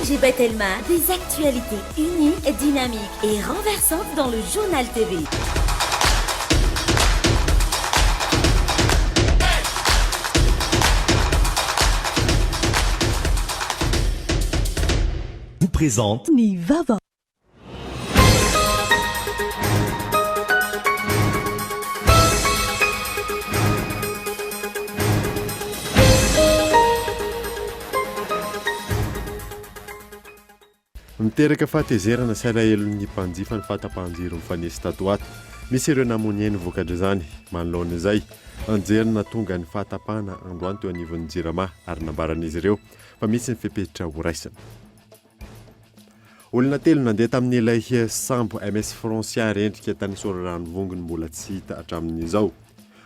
AG Batelma, des actualités uniques, dynamiques et renversantes dans le Journal TV. Vous présente Ny vaovao. Miteraka fahatezerana sy alahelon'ny mpanjifa ny fahatapahan-jiro mifanesy tato ho ato. Misy ireo namoy ny ainy vokatr'izany. Manoloana izay, nijery ny nahatonga ny fahatapahana androany teo anivon'ny Jirama ary nambaran'izy ireo fa misy ny fepetra horaisina. Olona telo nandeha tamin'ilay sambo MS Francia rendrika tany Soarano no mbola tsy hita hatramin'izao.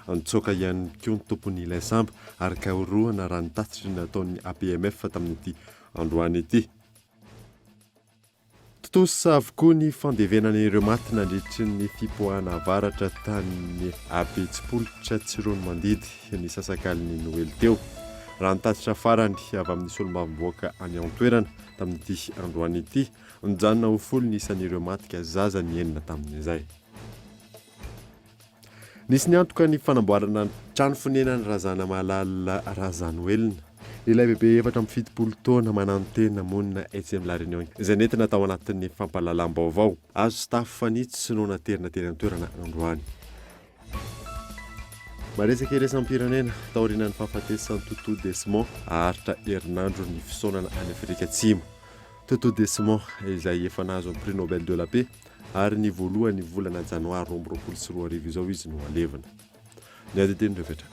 Nitsoaka ihany koa ny tompon'ilay sambo ary karohina raha ny tatitra nataon'ny APMF tamin'ity androany ity. Tontosa avokoa ny fandevenana ireo maty nandritry ny fipoahana avaratra tany Betsipolitra Tsiroanomandidy ny sasakalin'ny Noely teo. Raha ny tatitra farany avy amin'ny solombavambahoaka any an-toerana tamin'ity androany ity, nijanona ho folo ny isan'ireo maty ka zaza ny enina tamin'izay. Nisy niantoka ny fanamboarana ny trano fonenan'i Razanamalala Razanoelina, ilay bebe 74 taona mananotena monina etsy amin'ny La Réunion, izay nentina tao anatin'ny fampahalalam-baovao. Azo tafo fanitso no naterina teny an-toerana androany. Maresaka iraisam-pirenena, taorian'ny fahafatesan'i Tutu Desmond, haharitra herinandro ny fisaonana any Afrika Atsimo. Tutu Desmond, izay efa nahazo ny Prix Nobel de la Paix, ary ny voalohan'ny volana janoary 2022 izao izy no halevina. Ny adidin'ireo rehetra.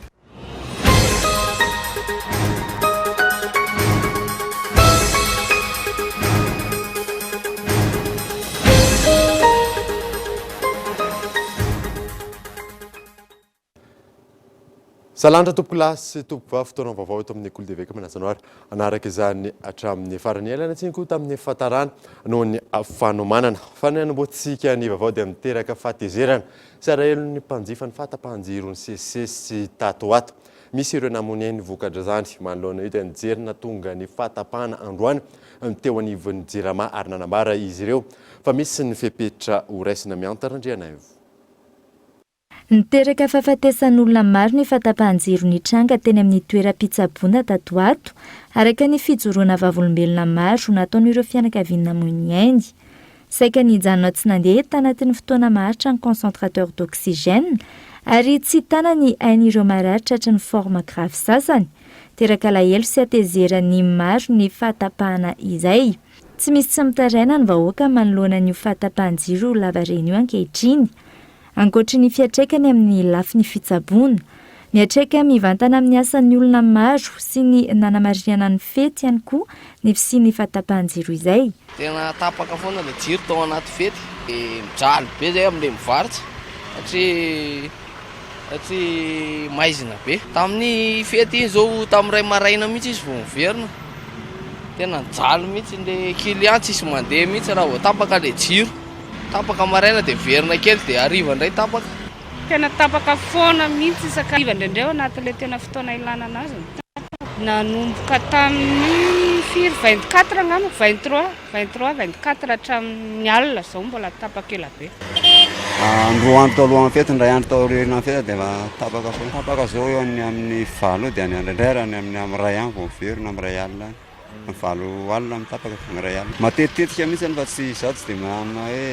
Salandra tompokolahy sy tompokovavy, fotoana vaovao eto amin'ny École d'Evêque Manasanoara. Hanaraka izany hatramin'ny farany. Ialana tsiny koa tamin'ny fahatarana noho ny fanomanana. Fa ny hanombohantsika ny vaovao dia miteraka fahatezerana sy alahelon'ny mpanjifa ny fahatapahan-jiro nisesisesy tato ho ato. Misy ireo namoy ny vokatr'izany. Manoloana io dia nijery nahatonga ny fahatapahana androany teo anivon'ny Jirama ary nanambara izy ireo fa misy ny fepetra horaisina. Mianta Randrianaivo. Niteraka fahafatesan'olona maro ny fahatapahan-jiro nitranga teny amin'ny toeram-pitsaboana tato ho ato, araka ny fijoroana vavolombelona maro nataon'ireo fianakaviany namoy ny ainy. Saika nijanona tsy nandeha tanatin'ny fotoana maharitra ny concentrateur d'oxygène ary tsy tana ny ain'ireo marary tratry ny forme grave sasany. Teraka alahelo sy hatezeran'ny maro ny fahatapahana izay. Tsy misy tsy mitaraina ny vahoaka manoloana an'io fahatapahan-jiro lavareny io ankehitriny. Ankoatry ny fiantraikany amin'ny lafiny fitsaboana, miantraika mivantana amin'ny asan'ny olona maro sy ny nanamarihana ny fety ihany koa ny fisian'ny fahatapahan-jiro izay. Tena tapaka foana le jiro tao anaty fety. Mijaly be zay amle mivarotra satria satria maizina be. Tamin'ny fety iny zao tamin'ny iray maraina mihitsy izy vao niverina. Tena nijaly mihitsy le client tsisy mandeha mihitsy raha vao tapaka le jiro. Tapaka maraina dia miverina kely dia hariva indray tapaka. Tena tapaka foana mihitsy isak'hariva indraindray ao anatin'ilay tena fotoana ilana anazy no tapaka. Nanomboka tamin'ny firy, 24 angamba, 23, 23, 24 hatramin'ny alina izao mbola tapaka ela be. Roa andro talohan'ny fety, indray andro taorian'ny fety dia efa tapaka foana. Tapaka izao eo amin'ny valo eo dia any indraindray ary any amin'ny iray any vao miverina amin'ny iray alina any. Ny valo alina mitapaka vao ny iray alina. Matetitetika mihitsy fa tsy izaho tsy dia manana hoe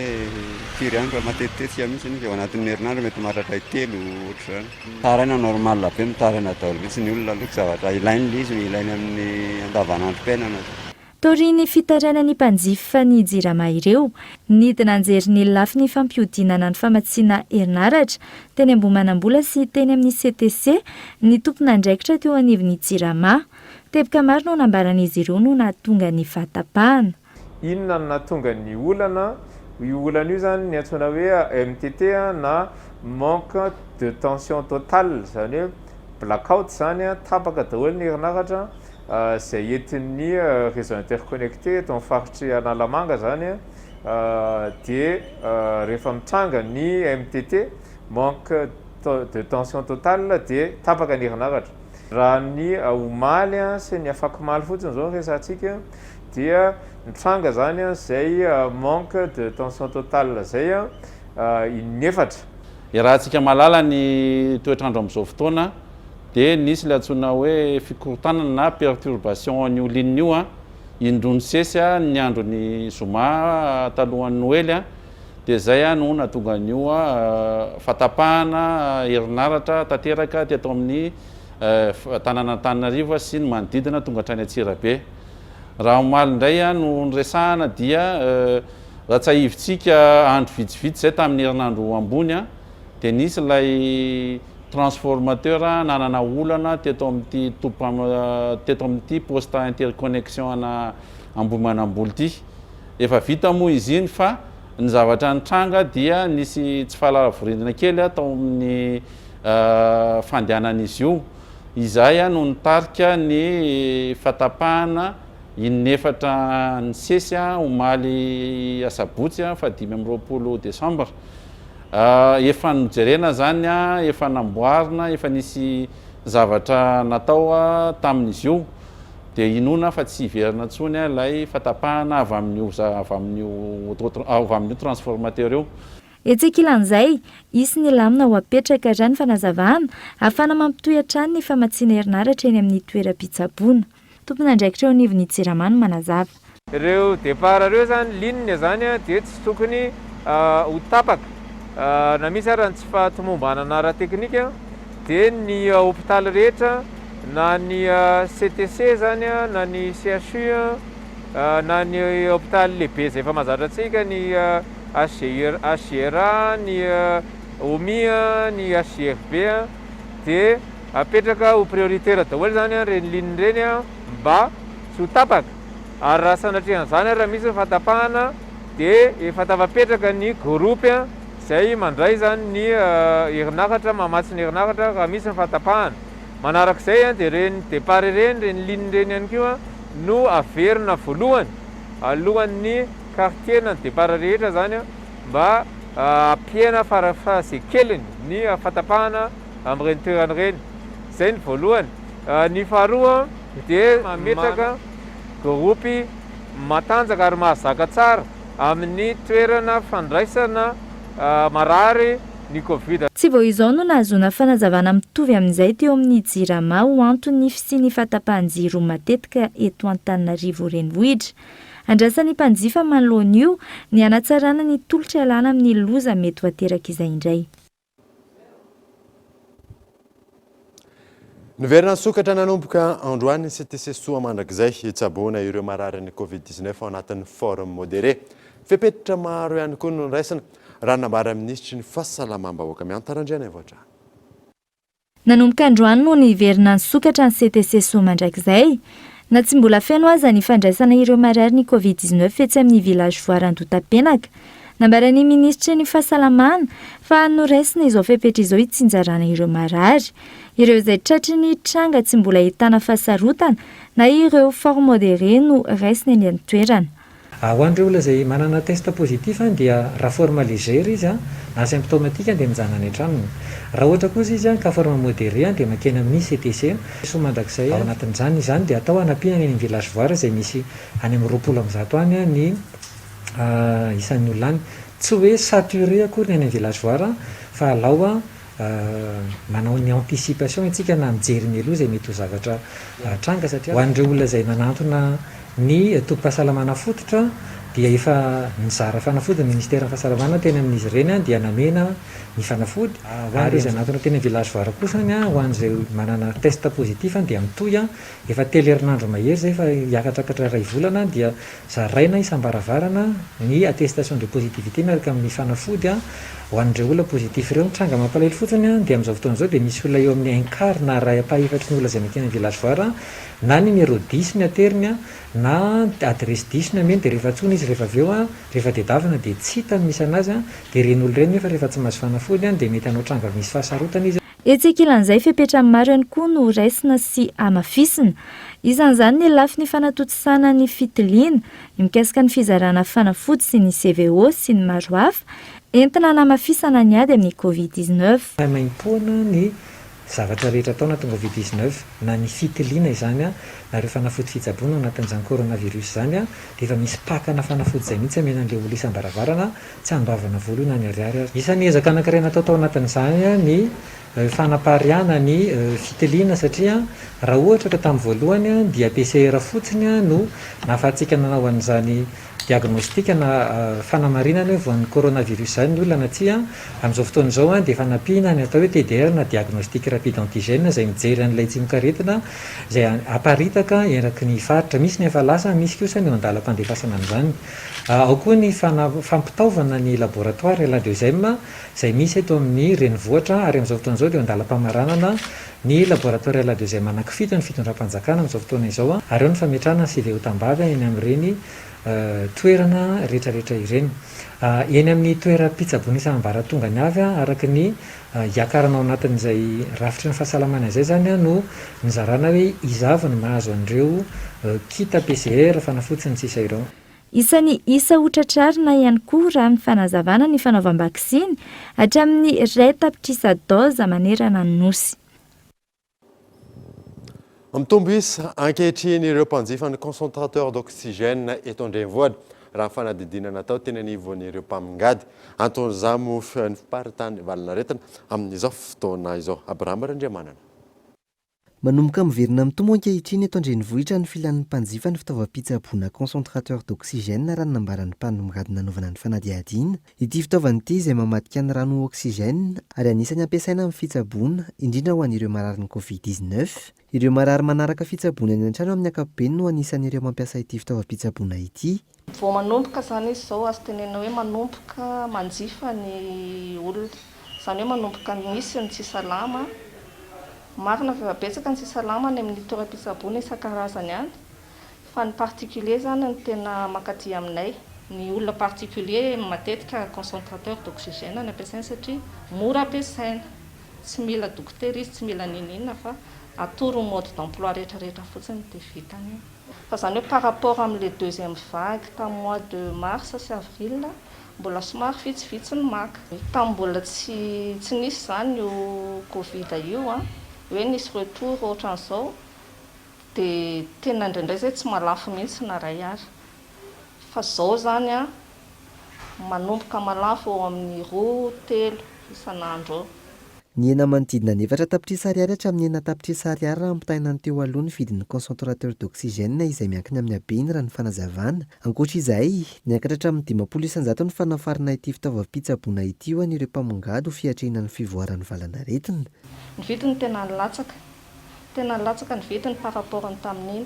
firy andro fa matetitetika mihitsy eo anatin'ny herinandro mety mahatratra intelo ohatr'izany. Mitaraina normal be, mitaraina daholo mihitsy ny olona aloha, zavatra ilainy ilay izy, ilainy amin'ny andavanandrom-piainana. Taorian'ny fitarainan'ny mpanjifa ny Jirama ireo, nidina nijery ny lafiny fampihodinana ny famatsiana herinaratra teny Ambohimanambola sy teny amin'ny CTC ny tompon'andraikitra teo anivon'ny Jirama. Teboka maro no nambaran'izy ireo no nahatonga ny fahatapahana. Inona no nahatonga ny olana? Io olana io izany ny antsoina hoe MTT na manque de tension totale, izany hoe blackout izany, tapaka daholo ny herinaratra izay entin'ny réseau interconnecté eto amin'ny faritry Analamanga izany dia rehefa mitranga ny MTT, manque de tension totale, dia tapaka ny herinaratra. Raha ny omaly sy ny afakomaly fotsiny izao no resahantsika dia nitranga izany izay manque de tension totale izay inefatra. Iarahantsika mahalala ny toetr'andro amin'izao fotoana dia nisy ilay antsoina hoe fikorontanana na perturbation an'io ligne io indroa nisesy ny andron'ny zoma talohan'ny Noely dia izay no nahatonga an'io fahatapahana herinaratra tanteraka teto amin'ny tanànan'Antananarivo sy ny manodidina tonga hatrany Antsirabe. Raha omaly indray no niresahana dia raha tsiahivintsika andro vitsivitsy izay tamin'ny herinandro ambony dia nisy ilay transformateur nanana olana teto amin'ity teto amin'ity poste interconnexion ana Ambohimanambola ity. Efa vita moa izy iny fa ny zavatra nitranga dia nisy tsy fahalalavorindrina kely tao amin'ny fandehanan'izy io. Izay no nitarika ny fahatapahana in'efatra nisesy omaly asabotsy faha 25 desambra. Efa nojerena izany, efa namboarina, efa nisy zavatra natao tamin'izy io. Dia inoana fa tsy hiverina intsony ilay fahatapahana avy amin'io avy amin'io avy amin'io transformateur io. Etsy ankilan'izay, hisy ny lamina ho apetraka, raha ny fanazavana, ahafahana mampitohy hatrany ny famatsiana herinaratra eny amin'ny toeram-pitsaboana. Tompon'andraikitra eo anivon'ny Jirama no manazava. Ireo départ ireo izany, ligne izany dia tsy tokony ho tapaka na misy ara ny tsy fahatomombanana ara-teknika dia ny hopitaly rehetra na ny CTC izany na ny CHU na ny hopitaly lehibe izay efa mahazatra antsika ny HGR, HGRA, ny HOMI, ny HGRB dia apetraka ho prioritaire daholo izany ireny ligne ireny mba tsy ho tapaka ary raha sanatria an'izany ary raha misy ny fahatapahana dia efa tafapetraka ny groupe izay mandray izany ny herinaratra, mamatsy ny herinaratra raha misy ny fahatapahana. Manarak'izay dia ireny départ ireny, ireny ligne ireny ihany koa no averina voalohany alohan'ny quartier na ny départ rehetra izany mba hampihena farafahakeliny ny fahatapahana amin'ireny toerana ireny. Izay ny voalohany. Ny faharoa dia mametraka groupe matanjaka ary mahazaka tsara amin'ny toerana fandraisana marary ny Covid. Tsy vao izao no nahazoana fanazavana mitovy amin'izay teo amin'ny Jirama ho anton'ny fisian'ny fahatapahan-jiro matetika eto Antananarivo Renivohitra. Andrasan'ny mpanjifa manoloana io ny hanatsarana ny tolotra ialana amin'ny loza mety ho aterak'izay indray. Niverina nisokatra nanomboka androany ny CTC Soa Mandrakizay hitsaboana ireo mararin'ny Covid 19 ao anatin'ny forme modérée. Fepetra maro ihany koa no noraisina, raha ny nambaran'ny minisitry ny Fahasalamam-bahoaka Mianta Randrianaivo hatrany. Nanomboka androany no niverina nisokatra ny CTC Soa Mandrakizay. Na tsy mbola feno aza ny fandraisana ireo marary ny Covid 19 etsy amin'ny Village Voara Andotapenaka. Nambaran'ny minisitry ny Fahasalamana fa noraisina izao fepetra izao hitsinjarana ireo marary. Ireo izay tratry ny tranga tsy mbola ahitana fahasarotana na ireo fort modéré no raisina eny an-toerana. Ho an'ireo olona izay manana test positif dia raha forme légère izy na symptomatique dia mijanona any an-tranony. Raha ohatra kosa izy ka forme modérée dia mankeny amin'ny CTC. Soa mandrakizay ao anatin'izany. Izany dia atao hanampiana ny any amin'ny Village Voara izay misy any amin'ny 120 any ny isan'ny olona any. Tsy hoe saturé akory ny any amin'ny Village Voara fa alao manao ny anticipation isika na mijery mialoha izay mety ho zavatra tranga satria ho an'ireo olona izay manantona ny tobim-pahasalamana fototra dia efa nizara fanafody ny ministeran'ny fahasalamana teny amin'izy ireny dia namena ny fanafody ho an'ireo izay nanantona teny amin'ny village voara kosa ho an'izay manana test positif dia mitohy efa telo herinandro mahery izay fa hiakatrakatra iray volana dia Zaraina isam-baravarana ny attestation de positivité miaraka amin'ny fanafody ho an'ireo olona positif ireo. Ny tranga mampalahelo fotsiny dia amin'izao fotoana izao dia misy olona eo amin'ny un quart na iray ampahefatry ny olona izay mankeny amin'ny village voara na numéro diso ny ateriny na adiresy diso ny ameny dia rehefa antsoina izy rehefa avy eo rehefa tedavina dia tsy hita ny misy anazy dia ireny olona ireny nefa rehefa tsy mahazo fanafody dia mety hanao tranga misy fahasarotana izy. Etsy ankilan'izay, fepetra maro ihany koa no raisina sy hamafisina. Isan'izany ny lafiny fanatontosana ny fitiliana, ny mikasika ny fizarana fanafody sy ny CVO sy ny maro hafa, entina hanamafisana ny ady amin'ny Covid 19. Maimaimpoana ny zavatra rehetra atao anatin'ny Covid 19, na ny fitiliana izany na ireo fanafody fitsaboana ao anatin'izany coronavirus izany dia efa misy pakana fanafody izay mihitsy amena an'ilay olona isam-baravarana, tsy andoavana vola io na ny ariary aza. Isan'ny ezaka anankiray natao tao anatin'izany ny fanapariahana ny fitiliana satria raha ohatra ka tamin'ny voalohany dia PCR fotsiny no nahafahantsika nanao an'izany diagnostic na fanamarinana hoe voan'ny coronavirus izany ny olona na tsia, amin'izao fotoana izao dia efa nampiana ny atao hoe TDR na diagnostic rapide antigène izay mijery an'ilay tsimokaretina izay aparitaka eraky ny faritra. Misy ny efa lasa, misy kosa ny eo an-dalam-pandefasana an'izany. Ao koa ny fampitaovana ny laboratoire la deuxième izay misy eto amin'ny renivohitra ary amin'izao fotoana izao dia eo an-dalam-pamaranana ny laboratoire la deuxième anankifito ny fitondram-panjakana amin'izao fotoana izao ary ao ny fametrahana ny CVO tambavy eny amin'ireny toerana rehetrarehetra ireny. Eny amin'ny toeram-pitsaboana isan'ambaratongany avy araka ny hiakarana ao anatin'izay rafitry ny fahasalamana izay izany no nizarana hoe iza avy no mahazo an'ireo kit PCR, fanafody sy ny sisa ireo. Isan'ny isa ho tratrarina ihany koa raha ny fanazavana ny fanaovam-baksiny hatramin'ny 1 tapitrisa dose manerana ny Nosy. Mitombo isa ankehitriny ireo mpanjifa ny concentrateur d'oxygène eto an-drenivohitra raha ny fanadihadiana natao teny anivon'ireo mpamongady. Anton'izany moa ny fiparitahan'ny valanaretina amin'izao fotoana izao. Abraham Randriamanana. Manomboka miverina mitombo ankehitriny eto an-drenivohitra ny filan'ny mpanjifa ny fitaovam-pitsaboana concentrateur d'oxygène raha ny nambaran'ny mpamongady nanaovana ny fanadihadiana. Ity fitaovana ity izay mamadika ny rano ho oxygène ary anisan'ny ampiasaina amin'ny fitsaboana, indrindra ho an'ireo mararin'ny Covid-19. Ireo marary manaraka fitsaboana any an-trano amin'ny ankapobeny no anisan'ireo mampiasa ity fitaovam-pitsaboana ity. Vao manomboka izany izy izao, azo tenenina hoe manomboka manjifa ny olona. Izany hoe manomboka misy ny tsy salama. Marina fa efa betsaka ny tsy salama any amin'ny toeram-pitsaboana isan-karazany any, fa ny particulier izany no tena mankaty aminay. Ny olona particulier matetika concentrateur d'oxygène no ampiasainy satria mora ampiasaina. Tsy mila dokotera izy, tsy mila n'inon'inona fa atoro ny mode d'emploi rehetrarehetra fotsiny dia vitany io. Fa izany hoe par rapport amin'ilay deuxième vague tamin'ny mois de mars sy avril, mbola somary vitsivitsy ny maka. Tamin'ny mbola tsy tsy nisy izany io Covid io an, hoe nisy retour ohatran'izao, dia tena indraindray izay tsy mahalafo mihitsy na iray ary. Fa izao izany an, manomboka mahalafo eo amin'ny roa, telo isan'andro eo. Nihena manodidina ny 4 tapitrisa ariary hatramin'ny 6 tapitrisa ariary raha ampitahaina ny teo aloha ny vidin'ny concentrateur d'oxygène izay miankina amin'ny habeny raha ny fanazavana. Ankoatra izay, niakatra hatramin'ny 50% ny fanafarana ity fitaovam-pitsaboana ity ho an'ireo mpamongady ho fiatrehina ny fivoaran'ny valanaretina. Ny vidiny tena nilatsaka. Tena nilatsaka ny vidiny par rapport ny tamin'iny.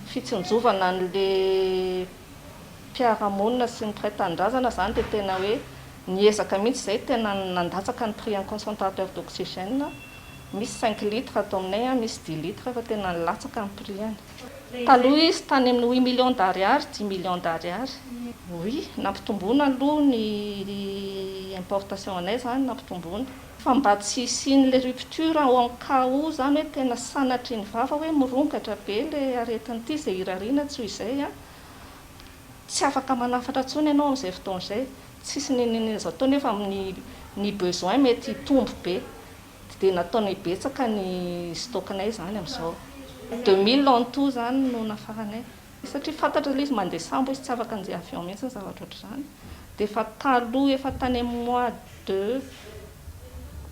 Fitsinjovana an'le mpiara-monina sy ny mpiray tanindrazana izany dia tena hoe niezaka mihitsy izay tena nandatsaka ny prix an'ny concentrateur d'oxygène. Misy 5 litres ato aminay, misy 10 litres fa tena nilatsaka ny prix-any. Taloha izy tany amin'ny 8 millions d'ariary, 10 millions d'ariary. Oui, nampitomboana aloha ny importation anay izany nampitomboana. Fa mba tsy hisian'ilay rupture en cas où izany hoe tena sanatria ny vava hoe mirongatra be ilay aretina ity izay irariana tsy ho izay an, tsy afaka manafatra intsony ianao amin'izay fotoana izay. Tsisy n'inon'inona azo atao nefa amin'ny ny besoin mety hitombo be. Dia nataonay betsaka ny stock-nay izany amin'izao. 2000 en tout izany no nafaranay. Satria fantatra ilay izy mandeha sambo izy tsy afaka handeha avion mihitsy ny zavatra ohatr'izany. Dia efa taloha efa tany amin'ny mois de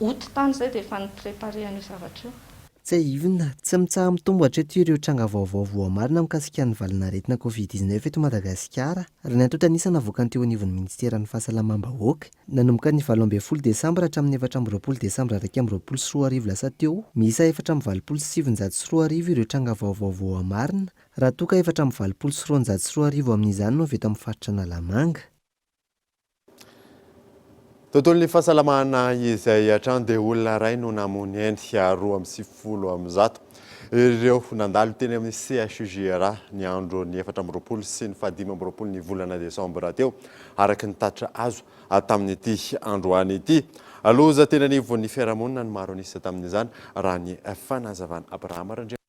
août tany izay dia efa ni-préparer an'io zavatra io. Tsiahivina, tsy mitsaha-mitombo hatreto ireo tranga vaovao voamarina mikasika ny valanaretina Covid-19 eto Madagasikara, raha ny antontan'isa navoakany teo anivon'ny ministeran'ny fahasalamam-bahoaka. Nanomboka ny 18 desambra hatramin'ny 24 desambra 2021 lasa teo, miisa 2984 ireo tranga vaovao voamarina, raha toa ka 284 amin'izany no avy eto amin'ny faritra Analamanga. Tontolon'ny fahasalamana izay hatrany dia olona iray no namoy ainy, 192 ireo nandalo teny amin'ny CHUJRA ny andro ny 24 sy ny faha-25 ny volana desambra teo, araka ny tatitra azo tamin'ity androany ity. Loza teny anivon'ny fiarahamonina ny maro an'isa tamin'izany raha ny fanazavana. Abraham Randria.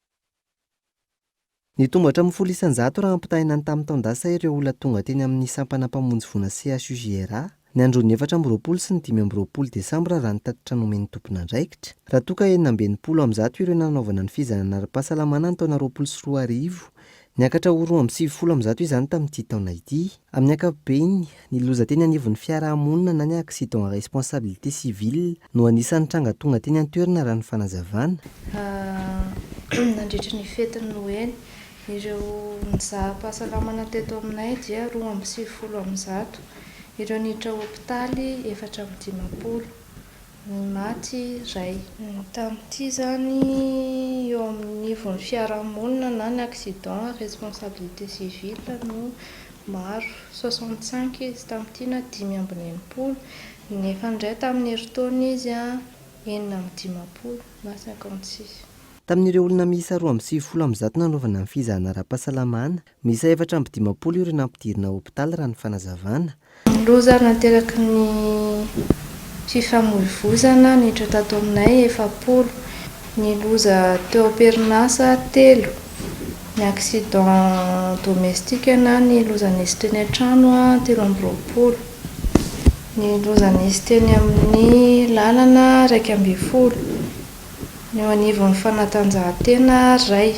Nitombo hatramin'ny 10% raha ampitahaina ny tamin'ny taon-dasa ireo olona tonga teny amin'ny sampana mpamonjy voina CHUJRA. ny andron'ny 24 sy ny 25 desambra raha ny tatitra nomen'ny tompon'andraikitra. Raha toa ka 166 ireo nanaovana ny fizahana ara-pahasalamana ny taona 2020, niakatra ho 192 izany tamin'ity taona ity. Amin'ny ankapobeny, ny loza teny anivon'ny fiarahamonina na ny accident à responsabilité civile no anisan'ny tranga tonga teny an-toerana raha ny fanazavana. Nandritry ny fetin'ny Noely, Ireo nizaham-pahasalamana teto aminay dia 192, ireo niditra hopitaly 54, ny maty iray. Tamin'ity izany eo amin'ny ivon'ny fiarahamonina na ny accident à responsabilité civile no maro, 65 izy tamin'ity na 65, nefa indray tamin'ny herintaona izy 56 na 56. Tamin'ireo olona miisa 192 nanaovana ny fizahana ara-pahasalamana, miisa 54 ireo nampidirina hopitaly raha ny fanazavana. Loza nateraky ny fifamoivozana niditra tato aminay 40, ny loza teo am-perinasa telo, ny accident domestique na ny loza nisy teny an-trano 23, ny loza nisy teny amin'ny lalana 11. Ny eo anivon'ny fanatanjahantena iray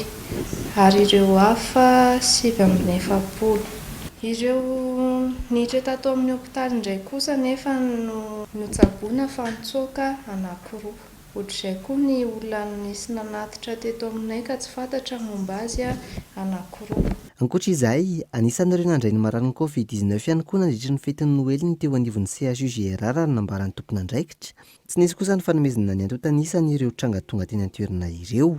ary ireo hafa 49. Ireo niditra tato amin'ny hopitaly indray kosa anefa no notsaboina fa nitsoaka anankiroa. Ohatr'izay koa ny olona nisy nanatitra teto aminay ka tsy fantatra ny momba azy anankiroa. Ankoatra izay, anisan'ireo nandray ny mararin'ny Covid 19 ihany koa nandritry ny fetin'ny Noely ny teo anivon'ny CHUGRA raha ny nambaran'ny tompon'andraikitra. Tsy nisy kosa ny fanomezana ny antontan'isan'ireo tranga tonga teny an-toerana ireo.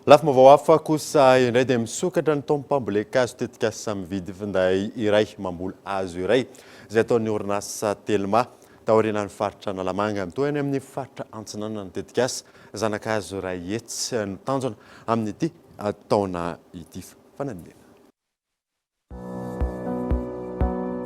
Lafim-baovao hafa kosa indray dia misokatra ny taom-pambolen-kazo tetikasa mividy finday iray mamboly hazo iray izay ataon'ny orinasa Telma taorianan'ny faritra Analamanga. Mitohy any amin'ny faritra Antsinanana ny tetikasa. Zanakazo iray hetsy no tanjona amin'ity taona ity. Fanadihadiana.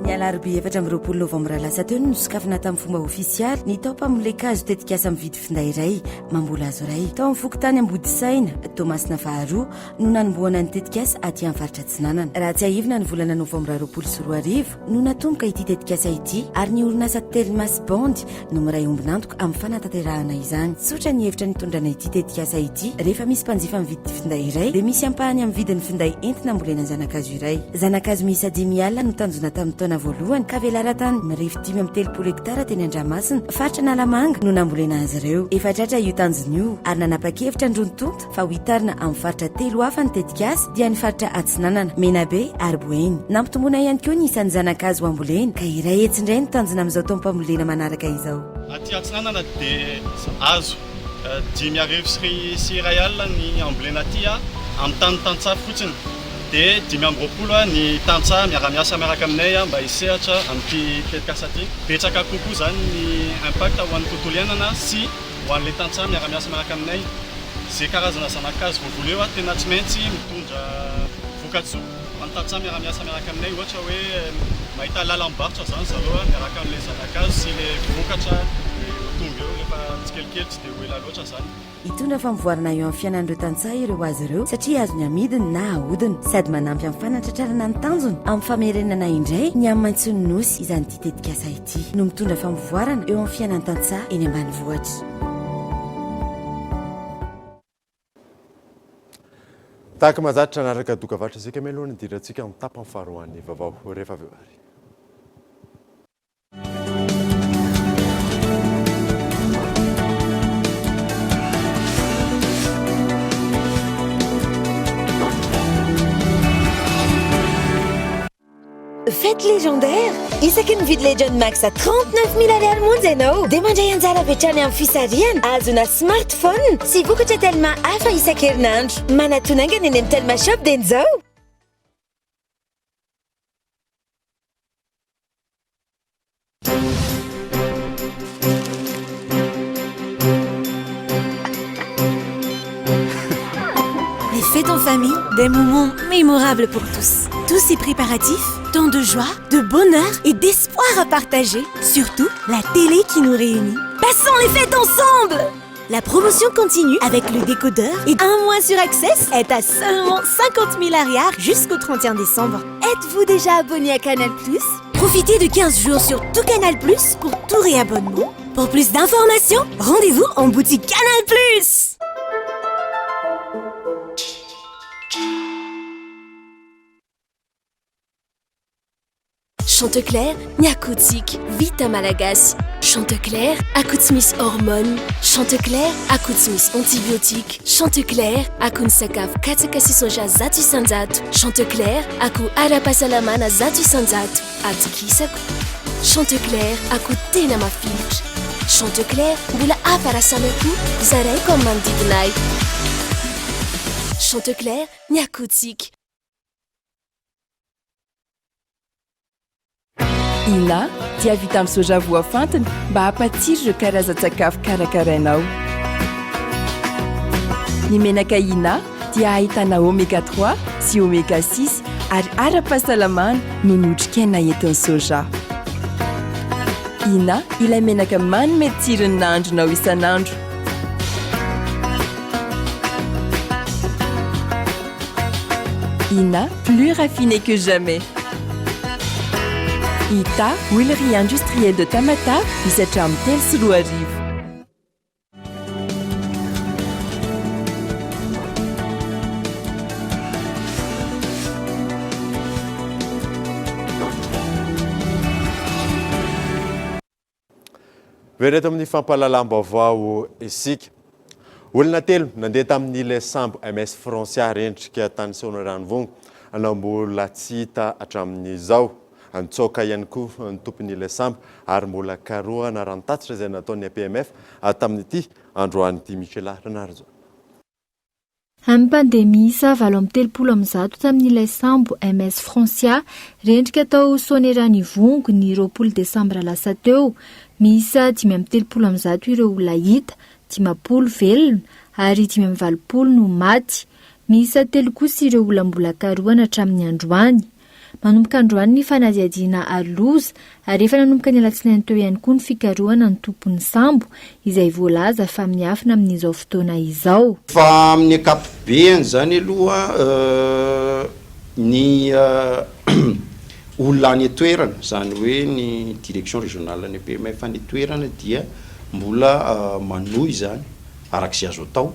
Ny alarobia 24 novambra lasa teo no nosokafana tamin'ny fomba ofisialy ny taom-pambolen-kazo tetikasa mividy finday iray mamboly hazo iray. Tao amin'ny fokontany Ambodisaina, Toamasina faharoa no nanombohana ny tetikasa aty amin'ny faritra Atsinanana. Raha tsiahivina ny volana novambra 2020 no natomboka ity tetikasa ity ary ny orinasa Telma sy Bandy no miray ombon'antoka amin'ny fanatanterahana izany. Tsotra ny hevitra nitondrana ity tetikasa ity, rehefa misy mpanjifa mividy finday iray dia misy ampahany amin'ny vidin'ny finday entina ambolena zana-kazo iray. Zana-kazo miisa dimy alina no tanjona tamin'ny taona voalohany ka velaran-tany mirefy 35 hektara teny Andramasina, faritra Analamanga no nambolena azy ireo. Efa tratra io tanjona io ary nanapa-kevitra ny roa tonta fa ho hitarina amin'ny faritra telo hafa ny tetikasa dia ny faritra Atsinanana, Menabe ary Boeny. Nampitomboina ihany koa ny isan'ny zana-kazo hambolena ka iray hetsy indray no tanjona amin'izao taom-pambolena manaraka izao. Aty Atsinanana dia hazo 5000 sy 1000 ny ambolena aty amin'ny tany tantsaha fotsiny dia 25 ny tantsaha miara-miasa miaraka aminay mba hisehatra amin'ity tetikasa ity. Betsaka kokoa izany ny impact ho an'ny tontolo iainana sy Ho an'ilay tantsaha miara-miasa miaraka aminay, izay karazana zana-kazo voavoly eo tena tsy maintsy mitondra vokatsoa ho an'ny tantsaha miara-miasa miaraka aminay, ohatra hoe mahita lalam-barotra izany zareo miaraka amin'ilay zana-kazo sy ilay vokatra ho tonga eo rehefa tsikelikely tsy dia ho ela loatra izany. Hitondra fampivoarana eo amin'ny fiainan'ireo tantsaha ireo hazo ireo satria azony amidiny na ahodina, sady manampy amin'ny fanatratrarana ny tanjona amin'ny famerenana indray ny hamaintson'ny Nosy izany ity tetikasa ity. Ity no mitondra fampivoarana eo amin'ny fiainan'ny tantsaha eny ambanivohitra. Tahaka mahazatra, hanaraka dokavarotra isika mialoha ny hidirantsika amin'ny tapany faharoan'ny vaovao rehefa avy eo ary. Fête légendaire! Isaky ny mividy Legend Max à 39 000 ariary monja ianao dia mandray anjara avy hatrany amin'ny fisarihana ahazoana smartphone sy vokatra Telma hafa isan-kerinandro. Manatona haingana eny amin'ny Telma Shop dieny izao! Les fêtes en famille, des moments mémorables pour tous. Tous ces préparatifs, tant de joie, de bonheur et d'espoir à partager. Surtout, la télé qui nous réunit. Passons les fêtes ensemble La promotion continue avec le décodeur et un mois sur Access est à seulement 50 000 arrières jusqu'au 31 décembre. Êtes-vous déjà abonné à Canal Plus? Profitez de 15 jours sur tout Canal Plus pour tout réabonnement. Pour plus d'informations, rendez-vous en boutique Canal Plus! Chanteclair, ny akohotsika, vita malagasy. Chanteclair, akoho tsy misy hormone. Chanteclair, akoho tsy misy antibiotique. Chanteclair, akoho ny sakafo katsaka sy soja 100%. Chanteclair, akoho ara-pahasalamana 100%. Atokisako. Chanteclair, akoho tena mafilotra. Chanteclair, mbola hafa raha samy akoho, zaraiko amin'ny manodidina ahy. Chanteclair, ny akohotsika. Ina dia vita amin'ny soja voafantina mba hampatsiro ireo karazan-tsakafo karakarainao. Ny menaka Ina dia ahitana oméga 3 sy oméga 6 ary ara-pahasalamana noho ny otrikaina entin'ny soja. Ina ilay menaka manome tsiro ny nahandronao isan'andro. Ina, plus raffiné que jamais. Ita, huilerie industrielle de Tamatave, misy hatramin'ny 2003. Very eto amin'ny fampahalalam-baovao isika. Olona telo nandeha tamin'ilay sambo MS Francia rendrika tany Soanierana-Ivongo no mbola tsy hita hatramin'izao. Nitsoaka ihany koa ny tompon'ilay sambo ary mbola karohana raha ny tatitra izay nataon'ny APMF tamin'ity androany ity. Michela Ranarijaona. Mpandeha miisa 138 tamin'ilay sambo MS Francia rendrika tao Soanierana Ivongo ny 20 desambra lasa teo. Miisa 135 ireo olona hita, 50 velona ary 85 no maty. Miisa telo kosa ireo olona mbola karohana hatramin'ny androany. Manomboka androany ny fanadihadiana aro-loza ary efa nanomboka ny alatsinainy teo ihany koa ny fikarohana ny tompon'ny sambo izay voalaza fa miafina amin'izao fotoana izao. Fa amin'ny ankapobeany izany aloha ny olona any an-toerana, izany hoe ny direction régionale ny APMF any an-toerana dia mbola manohy izany araka izay azo atao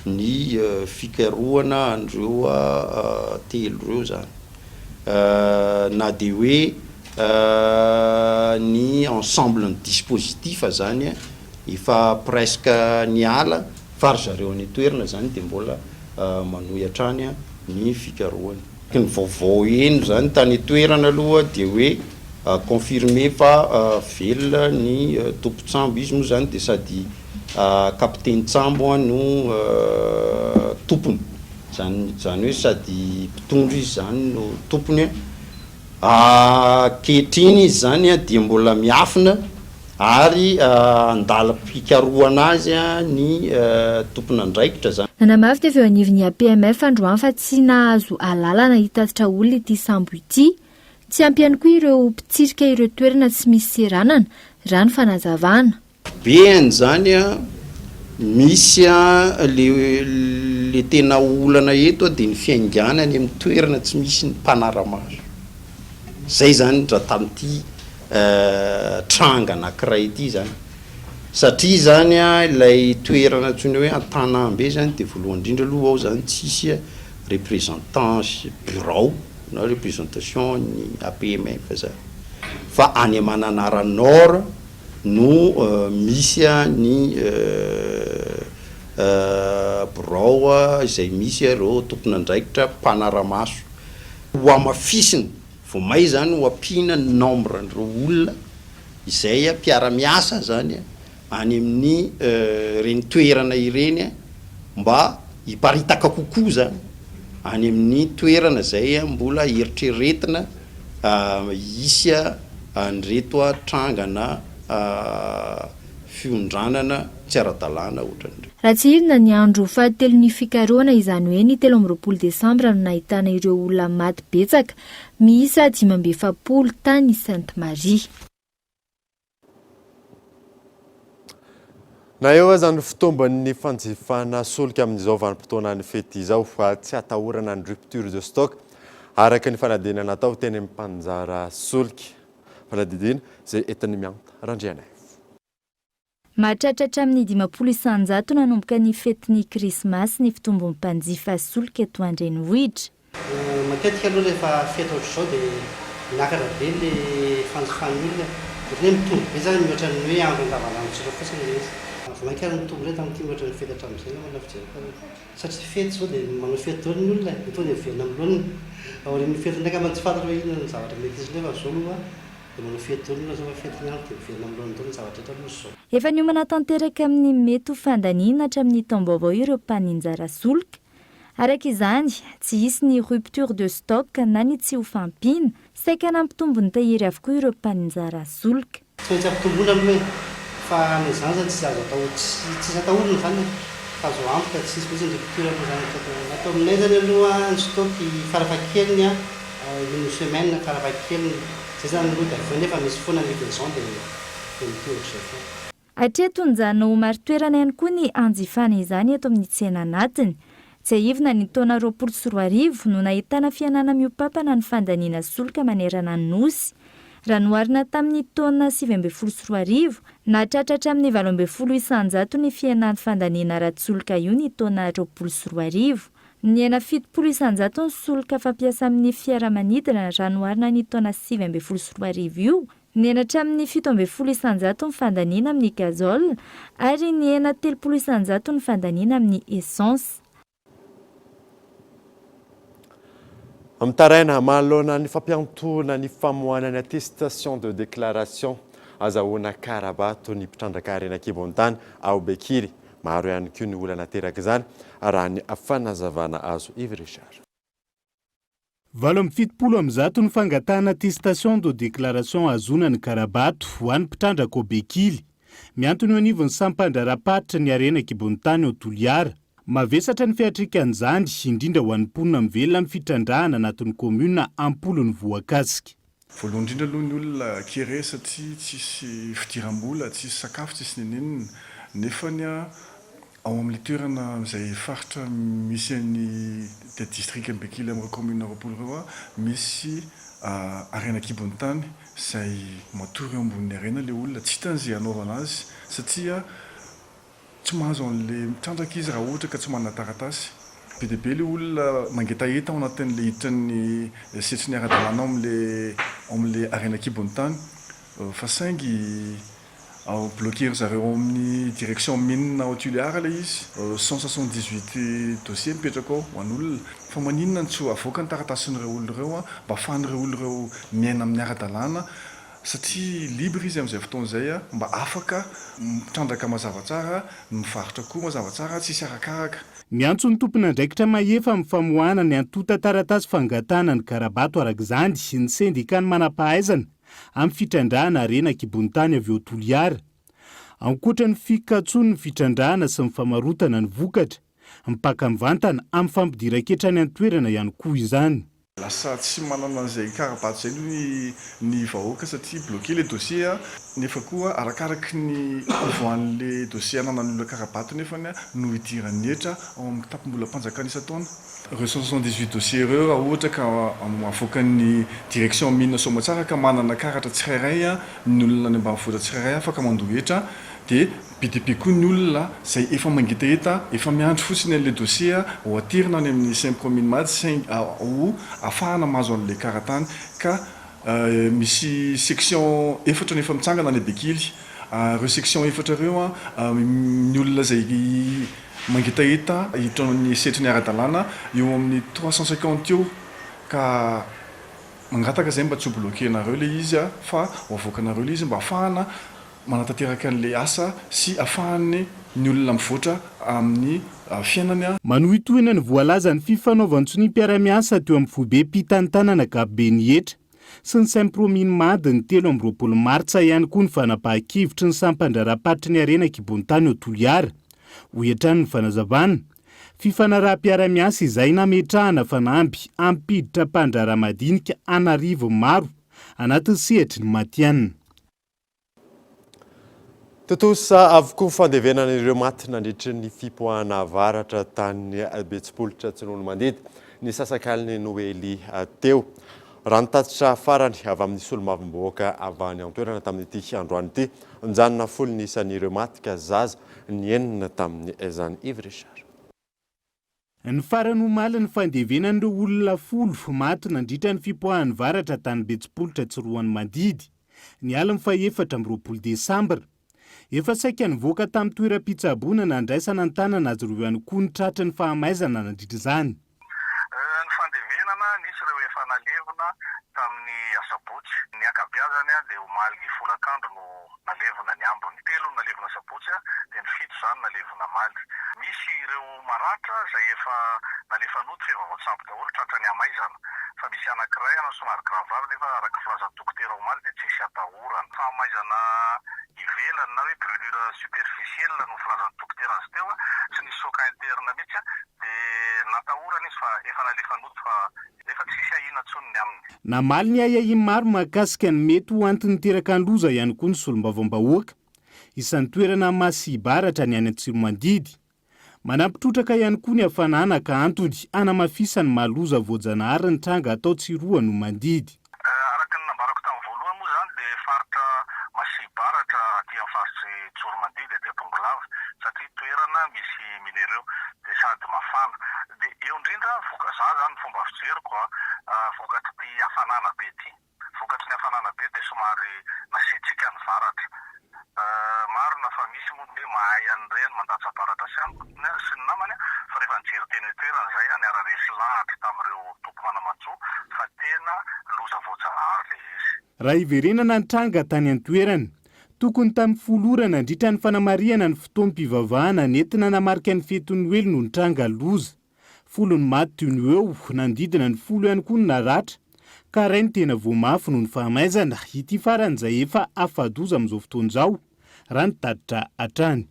ny fikarohana an'ireo telo ireo izany. Na dia hoe ny ensemble ny dispositif izany efa presque niala fa ry zareo any an-toerana izany dia mbola manohy hatrany ny fikarohana. Ny vaovao heno izany tany an-toerana aloha dia hoe confirmé fa velona ny tompon-tsambo. Izy moa izany dia sady kapitenin-tsambo no tompony. Izany izany hoe sady mpitondra izy izany no tompony. Ankehitriny izy izany dia mbola miafina ary andalam-pikarohana azy ny tompon'andraikitra izany. Nanamafy ny avy eo anivon'ny APMF androany fa tsy nahazo alalana hitatitra olona ity sambo ity. Tsy ampy ihany koa ireo mpitsirika ireo toerana tsy misy seranana, raha ny fanazavana. Be an'izany an, misy an le le tena olana eto an dia ny fiaingàna any amin'ny toerana tsy misy ny mpanara-maso. Zay zany raha tamin'ity tranga anankiray ity zany. Satria zany an ilay toerana antsoina hoe Antanambe zany dia voalohany indrindra aloha ao zany tsisy représentant birao na représentation ny APMF zany fa any Mananara Nord no misy ny birao izay misy ireo tompon'andraikitra mpanara-maso. Ho hamafisina, vao may izany ho ampiana ny nombre an'ireo olona izay mpiara-miasa izany any amin'ny ireny toerana ireny mba hiparitaka kokoa izany any amin'ny toerana izay mbola eritreretina hisy an'ireto trangana fiondranana tsy ara-dalàna ohatran'ireo. Raha tsiahivina ny andro fahatelon'ny fikarohana, izany hoe ny 23 desambra no nahitana ireo olona maty betsaka miisa 45 tany Sainte Marie. Na eo aza ny fitombon'ny fanjifana solika amin'izao vanim-potoanan'ny fety izao, tsy atahorana ny rupture de stock. Araka ny fanadihadiana natao teny amin'ny mpaninjara solika. Fanadihadiana izay entin'i Mianta Randrianaivo. Mahatratra hatramin'ny 50% nanomboka ny fetin'ny Krismasy ny fitombon'ny mpanjifa solika eto an-drenivohitra. Matetika aloha rehefa fety ohatr'izao dia miakatra be le fanjifan'ny olona e. Ohatran'ny hoe mitombo be zany mihoatra ny hoe andro andavanandro tsotra fotsiny ilay izy. Vao mainka ary mitombo indray tamin'ity mihoatra ny fety hatramin'izay angamba ny fijeriko azy. Satria fety izao dia manao fety daholo ny olona e, dia tonga dia miverina amin'ny laoniny. Aorian'ny fety indray angamba tsy fantatra hoe inona ny zavatra mety hisy indray fa izao aloha dia manao fety daholo ny olona izao fa fety ny andro dia miverina amin'ny laoniny daholo ny zavatra rehetra aloha izao. Efa niomana tanteraka amin'ny mety ho fandaniana hatramin'ny taom-baovao ireo mpaninjara solika. Araka izany, tsy hisy ny rupture de stock na ny tsy ho fahampiana. Saika nampitombo ny tahiry avokoa ireo mpaninjara solika. Tsy maintsy ampitomboina aloha e! Fa ny an'izany zany tsy azo atao tsy tsisy atahorana izany e! Fa azo antoka tsy hisy mihitsy ny rupture aloha izany hatreto. Ny ato aminay zany aloha ny stock farafahakeliny an une semaine farafahakeliny zay zany aloha dia avy eo nefa misy foana ny livraison dia dia mitohy ohatr'izay foana. Hatreto nijanona ho marin-toerana ihany koa ny hanjifana izany eto amin'ny tsena anatiny. Tsiahivina ny taona 2020 no nahitana fihenana mihoa-pampana ny fandaniana solika manerana ny Nosy. Raha noharina tamin'ny taona 2019, nahatratra hatramin'ny 18% ny fihenan'ny fandaniana ara-tsolika io ny taona 2020. Nihena 70% ny solika fampiasa amin'ny fiaramanidina raha noharina ny taona 2019 io Nihena hatramin'ny 17% ny fandaniana amin'ny gazole ary nihena 30% ny fandaniana amin'ny essence. Mitaraina manoloana ny fampiantoana ny famoahana ny attestation de déclaration azahoana karabato ny mpitrandraka harena an-kibon'ny tany ao Bekily. Maro ihany koa ny olana aterak'izany raha ny fanazavana azo. Yves Richard. 178 ny fangatahana attestation de déclaration ahazoana ny karabato ho an'ny mpitrandraka ao Bekily. Miantona eo anivon'ny sampan-draharaham-paritry ny harena an-kibon'ny tany ao Toliara. Mavesatra ny fiatrikan'izany, indrindra ho an'ny mponina mivelona amin'ny fitrandrahana anatin'ny kaominina am-polony voakasika. Voalohany indrindra aloha ny olona kere satria tsisy fidiram-bola, tsisy sakafo, tsisy n'inon'inona. Nefany ao amin'ilay toerana izay faritra misy an'i dia distrikan'i Bekily amin'ireo kaominina 20 ireo misy harena an-kibon'ny tany izay matory eo ambonin'ny harena ilay olona, tsy hitany izay hanaovana azy satria Tsy mahazo an'le mitrandraka izy raha ohatra ka tsy manana taratasy. Be dia be le olona mangetaheta ao anatin'le hiditra ny setriny ara-dalàna ao amin'le ao amin'le harena an-kibon'ny tany fa saingy ao bloquer ry zareo ao amin'ny direction mine ao Tuléar le izy. 178 dossiers mipetraka ao ho an'olona. Fa maninona no tsy avoaka ny taratasin'ireo olona ireo mba afahan'ireo olona ireo miaina amin'ny ara-dalàna Satria libre izy amin'izay fotoana izay mba afaka mitrandraka mazava tsara, ny mivarotra koa mazava tsara, tsisy arakaraka. Miantso ny tompon'andraikitra mahefa amin'ny famoahana ny antontan-taratasy fangatahana ny karabato araka izany ny sendikan'ny manam-pahaizana amin'ny fitrandrahana harena an-kibon'ny tany avy ao Toliara. Ankoatra ny fikatsoan'ny fitrandrahana sy ny famarotana ny vokatra, mipaka mivantana amin'ny fampidiran-ketra any an-toerana ihany koa izany. Lasa tsy manana an'izay karabato izay ny ny vahoaka satria bloqué le dossier a, nefa koa arakaraky ny ivoahan'le dossier ananan'ny olona karabato nefany no idiran'ny hetra ao amin'ny kitapom-bolam-panjakana isan-taona. Ireo 178 dossiers ireo raha ohatra ka avoakan'ny direction mine Soamatsara ka manana karatra tsirairay ny olona any ambanivohitra tsirairay afaka mandoa hetra dia Be dia be koa ny olona izay efa mangetaheta, efa miandry fotsiny an'ilay dossier ho aterina any amin'ny Symprominmad saingy ho afahana mahazo an'ilay karatany ka misy section efatra no efa mitsangana any Bekily. Ireo section efatra ireo ny olona izay mangetaheta hiditra ao amin'ny sehatry ny ara-dalàna eo amin'ny 350 eo ka mangataka izay mba tsy ho bloquer-nareo ilay izy fa ho avoakanareo ilay izy mba afahana manatanteraka an'ilay asa sy afahan'ny ny olona mivoatra amin'ny fiainany. Manohitohina ny voalazan'ny fifanaovan-tsoniam-piarahamiasa teo amin'ny foibem-pitantanana ankapoben'ny hetra sy ny Symprominmad ny 23 martsa ihany koa ny fanapahan-kevitry ny sampan-draharaham-paritry ny harena an-kibon-tany ao Toliara, hoy hatrany ny fanazavana. Fifanaraham-piarahamiasa izay nametrahana fanamby hampiditra mpandraharaha madinika an'arivony maro anatin'ny sehatry ny matihanina. Tontosa avokoa ny fandevenana ireo maty nandritry ny fipoahana varatra tany Betsipolotra Tsiroanomandidy. ny sasakalin'ny Noely teo. Raha ny tatitra farany avy amin'ny solombavambahoaka avy any an-toerana tamin'ity androany ity, nijanona folo ny isan'ireo maty ka zaza ny enina tamin'izany. Yves Richard. Ny farany omaly ny fandevenan'ireo olona folo maty nandritra ny fipoahan'ny varatra tany Betsipolotra Tsiroanomandidy, ny alin'ny faha-24 desambra. Efa saika nivoaka tamin'ny toeram-pitsaboana nandraisana an-tanana azy ireo ihany koa ny tratry ny fahamaizana nandritra izany. Ny fandevenana, nisy ireo efa nalevina tamin'ny asabotsy. Ny ankabeazany dia omaly folakandro no nalevina ny ambiny. Telo no nalevina asabotsy dia ny fito izany nalevina omaly. Misy ireo maratra izay efa nalefa nody fa efa voatsabo daholo tratran'ny hamaizana. Fa misy anankiray anao somary gravy nefa araka ny filazan'ny dokotera omaly dia tsisy atahorana. Fahamaizana ivelany na hoe brûlure superficielle no filazan'ny dokotera azy teo, tsy nisy choc interne mihitsy. Dia natahorana izy fa efa nalefa nody fa efa tsisy ahiana intsony ny aminy. Namaly ny ahiahy maro mahakasika ny mety ho antony niteraka ny loza ihany koa ny solombavambahoaka. Isan'ny toerana masibaratra ny any Antsiromandidy. Manampy trotraka ihany koa ny hafanana ka antony hanamafisany maha loza voajanahary ny tranga atao Tsiroanomandidy. Araka ny nambarako tamin'ny voalohany moa izany dia faritra masibaratra aty amin'ny faritr'i Tsoromandidy aty Bongolava satria toerana misy mineraux dia sady mafana dia eo indrindra voka za zany ny fomba fijeriko a vokatr'ity hafanana be ity vokatry ny hafanana be dia somary nasiatsiaka ny varatra Marina fa misy moa ny hoe mahay an'ireny mandatsa-baratra sy sy ny namany fa rehefa nijery teny an-toerana izay aho niara-resy lahatra tamin'ireo tompom-manamanjo fa tena loza voajanahary ilay izy. Raha hiverenana ny tranga tany an-toerana, tokony tamin'ny folo ora nandritra ny fanamarihana ny fotoam-pivavahana nentina namarika ny fetin'ny Noely no nitranga loza. Folo ny maty toy ny eo, nanodidina ny folo ihany koa ny naratra, ka iray no tena voa mafy noho ny fahamaizana, ity farany izay efa afa-doza amin'izao fotoana izao, raha ny tatitra hatrany.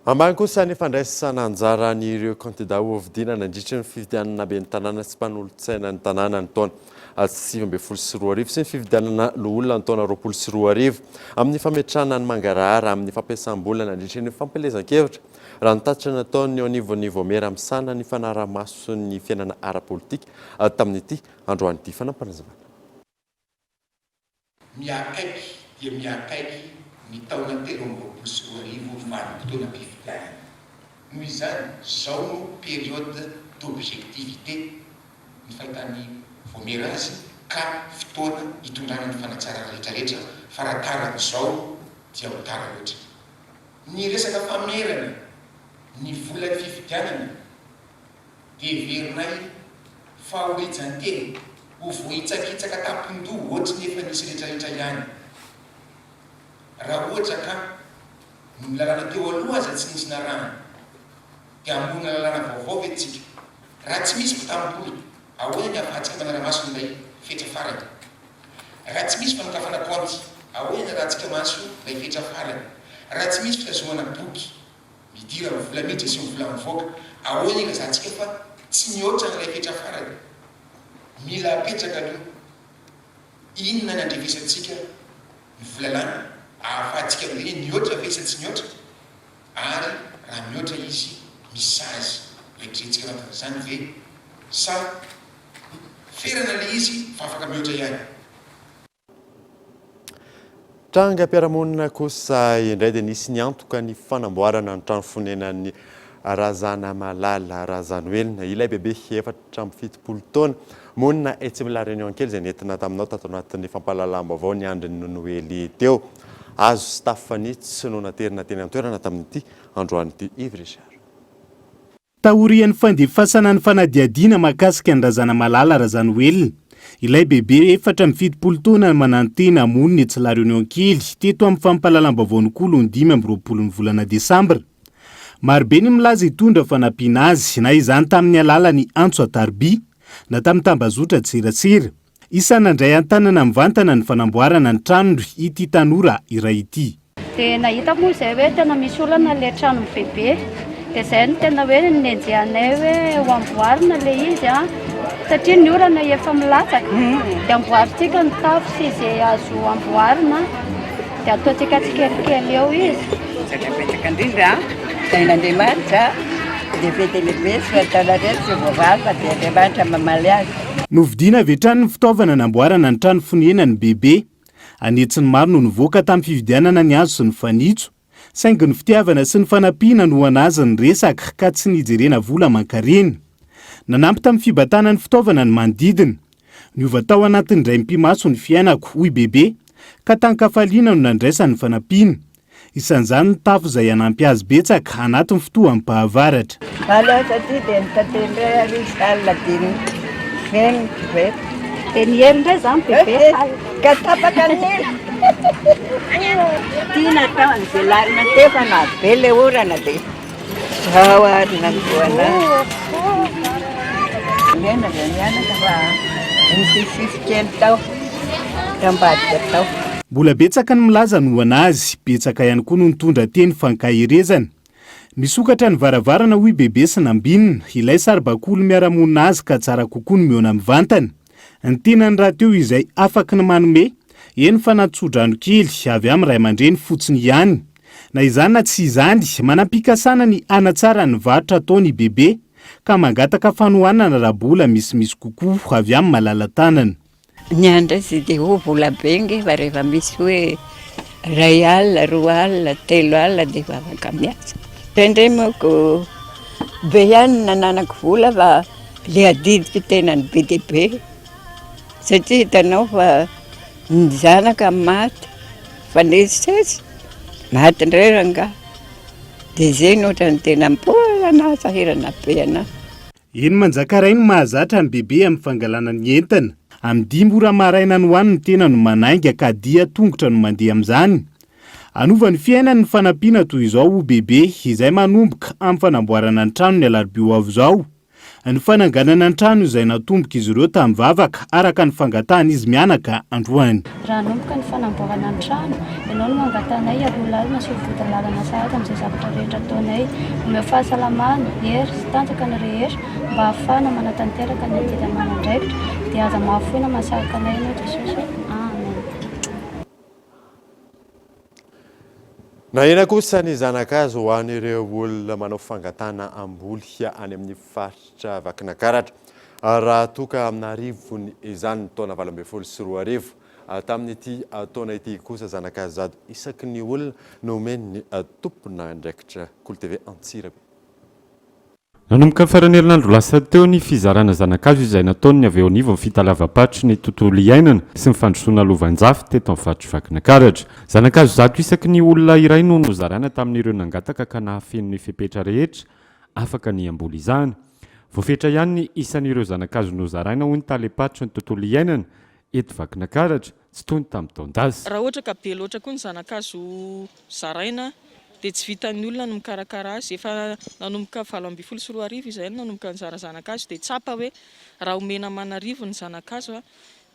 Ambany kosa ny fandraisana anjaran'ireo kandida hofidiana nandritry ny fifidianana ben'ny tanàna sy mpanolotsaina ny tanàna ny taona 2019 sy ny fifidianana loholona ny taona 2020 amin'ny fametrahana ny mangarahara amin'ny fampiasam-bola nandritry ny fampielezan-kevitra Raha ny tatitra nataon'ny eo anivon'ny Vaomiera misahana ny fanaraha-maso ny fiainana ara-politika tamin'ity androany ity. Fanampinazavana. Mihakaiky dia mihakaiky ny taona 2023 vanim-potoanam-pifidianana. Noho izany, izao no période d'objectivité ny fahitan'ny Vaomiera azy ka fotoana hitondrana ny fanatsarana rehetrarehetra fa raha tara amin'izao dia ho tara loatra. Ny resaka famerana ny volan'ny fifidianana dia heverinay fa ho rijan-teny, ho voahitsakitsaka tampon-doha ohatry ny efa nisy rehetrarehetra ihany. Raha ohatra ka ny lalàna teo aloha aza tsy nisy narahana, dia hamorona lalàna vaovao ve tsika? Raha tsy misy mpitam-bola, ahoana ny ahafahantsika manara-maso an'ilay fetra farany? Raha tsy misy fanokafana kaonty, ahoana ny arahantsika maso ilay fetra farany? Raha tsy misy fitazomana boky midira amin'ny vola miditra sy ny vola mivoaka, ahoana ilazantsika fa tsy mihoatra an'ilay fetra farany? Mila apetraka aloha inona ny andrefesantsika ny vola lany ahafahantsika miteny hoe nihoatra ve sa tsy nihoatra? Ary raha mihoatra izy, misy sazy hoeritreretintsika anatin'izany ve sa ferana ilay izy fa afaka mihoatra ihany? Trangam-piarahamonina kosa indray dia nisy niantoka ny fanamboarana ny trano fonenan'ny Razanamalala Razanoelina, ilay bebe 74 taona, monina etsy amin'ny La Réunion kely izay nentina taminao tato anatin'ny fampahalalam-baovao ny andron'ny Noely teo. Hazo sy tafo fanitso no naterina teny an-toerana tamin'ity androany ity. Yves Richard. Taorian'ny fandefasana ny fanadihadiana mahakasika an'i Razanamalala Razanoelina, ilay bebe 74 taona manantena hamono etsy La Réunion kely, teto amin'ny fampahalalam-baovaon'ny Kolo ny 25 ny volana desambra. Marobe ny milaza hitondra fanampiana azy, na izany tamin'ny alalan'ny antso an-tariby, na tamin'ny tambazotran-tserasera. Isan'ny nandray an-tanana mivantana ny fanamboarana ny tranony ity tanora iray ity. Dia nahita moa izay hoe tena misy olana ilay tranon'i Bebe. Dia izay no tena hoe nenjehanay hoe ho amboarina ilay izy an, satria ny orana efa milatsaka. Dia amboarintsika ny tafo sy izay azo amboarina, dia ataontsika tsikelikely eo izy. Misaotra betsaka indrindra an, Tahin'Andriamanitra. Dia fety lehibe sy ataonareo tsy voavaly fa dia Andriamanitra mamaly azy. Novidiana avy hatrany ny fitaovana namboarana ny trano fonenan'i Bebe. An'hetsiny maro no nivoaka tamin'ny fividianana ny hazo sy ny fanitso. Saingy ny fitiavana sy ny fanampiana no anazy ny resaka ka tsy nijerena vola aman-karena. Nanampy tamin'ny fibatana ny fitaovana ny manodidina. Niova tao anatin'ny indray mipi-maso ny fiainako, hoy Bebe, ka tan-kafaliana no nandraisany ny fanampiana. Isan'izany ny tafo izay hanampy azy betsaka anatin'ny fotoam-pahavaratra. Faly aho satria dia nitately indray ary izy alina dia feno ny koveta. Dia niely indray izany bebe faly. Ka tapaka ny ela. Tiana atao an'izay lalina teo fa na be ilay orana dia izao ary nanombohana azy. Lena izay mianaka fa nififify kely tao, tambadika tao. Mbola betsaka ny milaza ny ho azy, betsaka ihany koa no nitondra teny fankaherezana. Misokatra ny varavarana hoy Bebe sy Nambinina, ilay saribakoly miara-monina azy ka tsara kokoa ny mihaona mivantana. Ny tenany rahateo izay afaky ny manome, eny fa na tso-drano kely avy amin'ny ray aman-dreny fotsiny ihany. Na izany na tsy izany, manam-pikasana ny hanatsara ny varotra ataony i Bebe ka mangataka fanohanana ara-bola misimisy kokoa avy amin'ny malala-tanana. Ny ahy indray tsy dia ho vola be nge fa rehefa misy hoe iray alina, roa alina, telo alina dia efa afaka miasa. Indraindray manko be ihany ny nananako vola fa ilay adidiko tena be dia be satria hitanao fa ny zanaka maty mifanesisesy, maty indray rangahy dia izay no ohatran'ny tena mbola nahasahirana be anahy. Eny Manjakaray no mahazatra an'i Bebe amin'ny fangalana ny entana. Amin'ny dimy ora maraina any ho any ny tena no manainga ka dia tongotra no mandeha amin'izany. Hanova ny fiainany ny fanampiana toy izao hoy Bebe izay manomboka amin'ny fanamboarana ny trano ny alarobia ho avy izao. Ny fananganana ny trano izay natombok'izy ireo tamin'ny vavaka araka ny fangatahan'izy mianaka androany. Raha hanomboka ny fanamboarana ny trano, ianao no angatahanay hialoha lalana sy ho vody lalana sahady amin'izay zavatra rehetra ataonay. Omeo fahasalamana, hery sy tanjaka ny rehetra mba hahafahana manatanteraka ny adidy aman'andraikitra, dia aza mahafoy na mahasaraka anay ianao Jesosy o. Amen. Nahena kosa ny zana-kazo ho an'ireo olona manao fangatahana hamboly any amin'ny faritra Vakinakaratra. Raha toa ka amin'arivony izany ny taona 2018. Tamin'ity taona ity kosa zana-kazo zato isaky ny olona no omen'ny tompon'andraikitra. Kolo TV Antsirabe. Nanomboka ny faran'ny herinandro lasa teo ny fizarana zana-kazo izay nataon'ny avy eo anivon'ny fitalavam-paritry ny tontolo iainana sy ny fandrosoana lovanjafy teto amin'ny faritr'i Vakinankaratra. Zana-kazo zato isaky ny olona iray no nozaraina tamin'ireo nangataka ka nahafeno ny fepetra rehetra afaka ny hamboly izany. Voafetra ihany ny isan'ireo zana-kazo nozaraina hoy ny talem-paritry ny tontolo iainana eto Vakinakaratra, tsy toy ny tamin'ny taon-dasa. Raha ohatra ka be loatra koa ny zana-kazo zaraina dia tsy vitan'ny olona ny mikarakara azy. Efa nanomboka 2018 izahay no nanomboka nizara zana-kazo dia tsapa hoe raha omena aman'arivo ny zana-kazo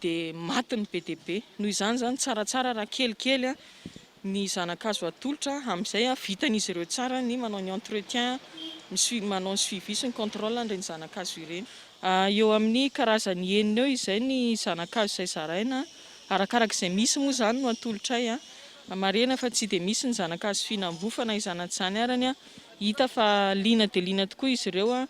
dia maty ny be dia be. Noho izany izany tsaratsara raha kelikely ny zana-kazo atolotra amin'izay vitan'izy ireo tsara ny manao ny entretien, manao ny suivi sy ny contrôle an'ireny zana-kazo ireny. Eo amin'ny karazany enina eo izay ny zana-kazo izay zaraina, arakaraka izay misy moa izany no atolotray. Marihina fa tsy dia misy ny zana-kazo fihinam-boa fa na izany na tsy izany arany hita fa liana dia liana tokoa izy ireo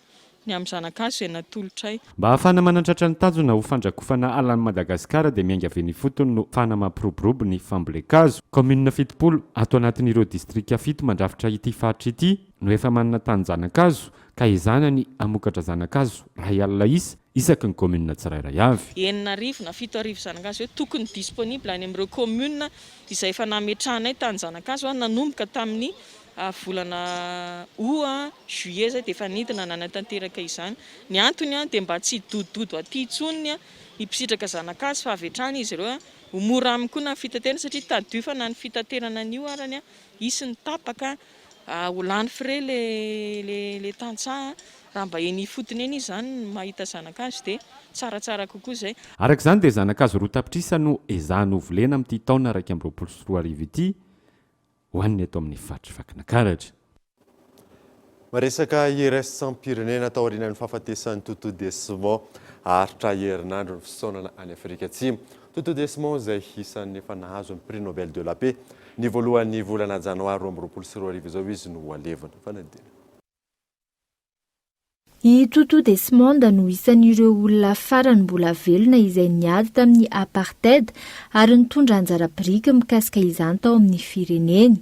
ny amin'ny zana-kazo izay natolotray. Mba hahafahana manatratra ny tanjona ho fandrakofana ala an'i Madagasikara dia miainga avy eny ifotony no ahafahana mampiroborobo ny fambolen-kazo. Kaominina 70 ato anatin'ireo distrika fito mandrafitra ity faritra ity no efa manana tanin-janakazo ka ezahana ny hamokatra zana-kazo iray alina isa isaky ny kaominina tsirairay avy. 6000 na 7000 zana-kazo eo tokony disponible any amin'ireo kaominina izay efa nametrahanay tanin-janakazo nanomboka tamin'ny volana août, juillet izay dia efa nidina nanatanteraka izany. Ny antony dia mba tsy hidodododo aty intsony ny mpisitraka zana-kazo fa avy hatrany izy ireo ho mora aminy koa na ny fitaterana satria tadidio fa na ny fitaterana an'io arany hisy ny tapaka Ho lany frais le le le tantsaha raha mba eny ifotony eny izy izany no mahita zanakazo dia tsaratsara kokoa izay. Araka izany dia zanakazo roa tapitrisa no ezahana ho volena amin'ity taona 2021 ity ho an'ny eto amin'ny faritr'i Vakinakaratra. Resaka iraisam-pirenena taorian'ny fahafatesan'i Tutu Desmond. Haharitra herinandro ny fisaonana any Afrika Atsimo. Tutu Desmond izay isan'ny efa nahazo ny Prix Nobel de la Paix. Ny voalohan'ny volana janoary 2022 izao izy no ho alevina. Fanadihadiana. I Tutu Desmond no isan'ireo olona farany mbola velona izay niady tamin'ny apartheid ary nitondra anjara biriky mikasika izany tao amin'ny fireneny.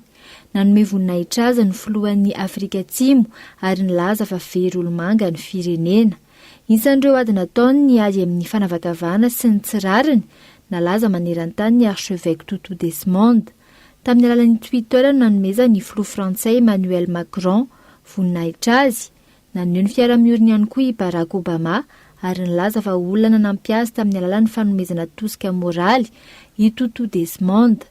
Nanome voninahitra azy ny filohan'i Afrika Atsimo ary nilaza fa very olomanga ny firenena. Isan'ireo ady nataony ny ady amin'ny fanavakavahana sy ny tsy rariny, nalaza maneran-tany ny Archevêque Tutu Desmond. Tamin'ny alalan'ny Twitter no nanomezan'ny filoha frantsay Emmanuel Macron voninahitra azy. Naneho ny fiara-mioriny ihany koa i Barack Obama ary nilaza fa olona nanampy azy tamin'ny alalan'ny fanomezana tosika moraly i Tutu Desmond.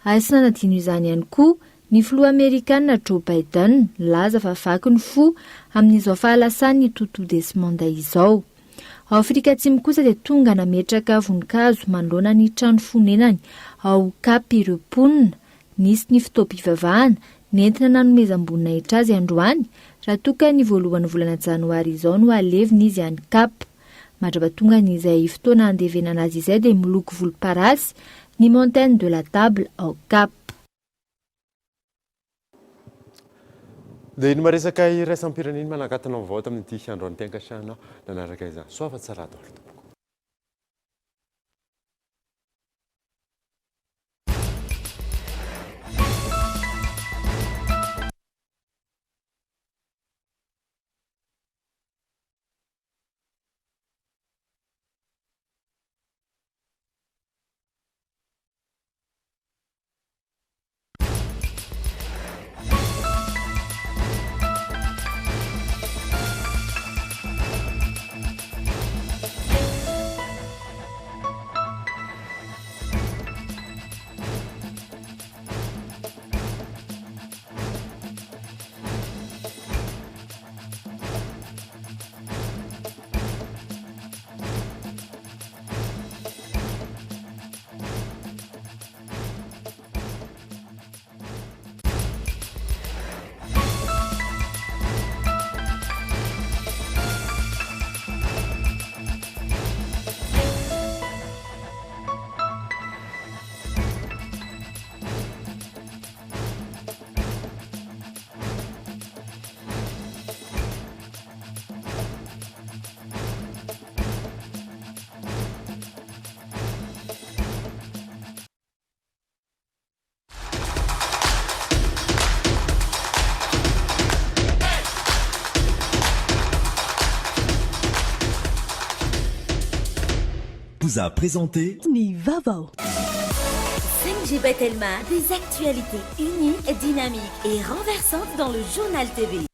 Ary tsy nanadino izany ihany koa ny filoha amerikana Joe Biden nilaza fa vaky ny fo amin'izao fahalasan'i Tutu Desmond izao. Ao Afrika Atsimo kosa dia tonga nametraka voninkazo manoloana ny trano fonenany ao Cap ireo mponina. Nisy ny fotoam-pivavahana nentina nanomezam-boninahitra azy androany raha toa ka ny voalohan'ny volana janoary izao no halevina izy any Cap. Mandrapatongan' izay fotoana handevenana azy izay dia miloko volomparasy ny Montagne de la Table ao Cap. Dia iny maresaka iraisam-pirenena manakatona vaovao tamin'ity androany ity ankasiahana nanaraka izany. Soava tsara daholo tompoko. Vous a présenté Ny vaovao. 5G by Telma, des actualités uniques, dynamiques et renversantes dans le journal TV.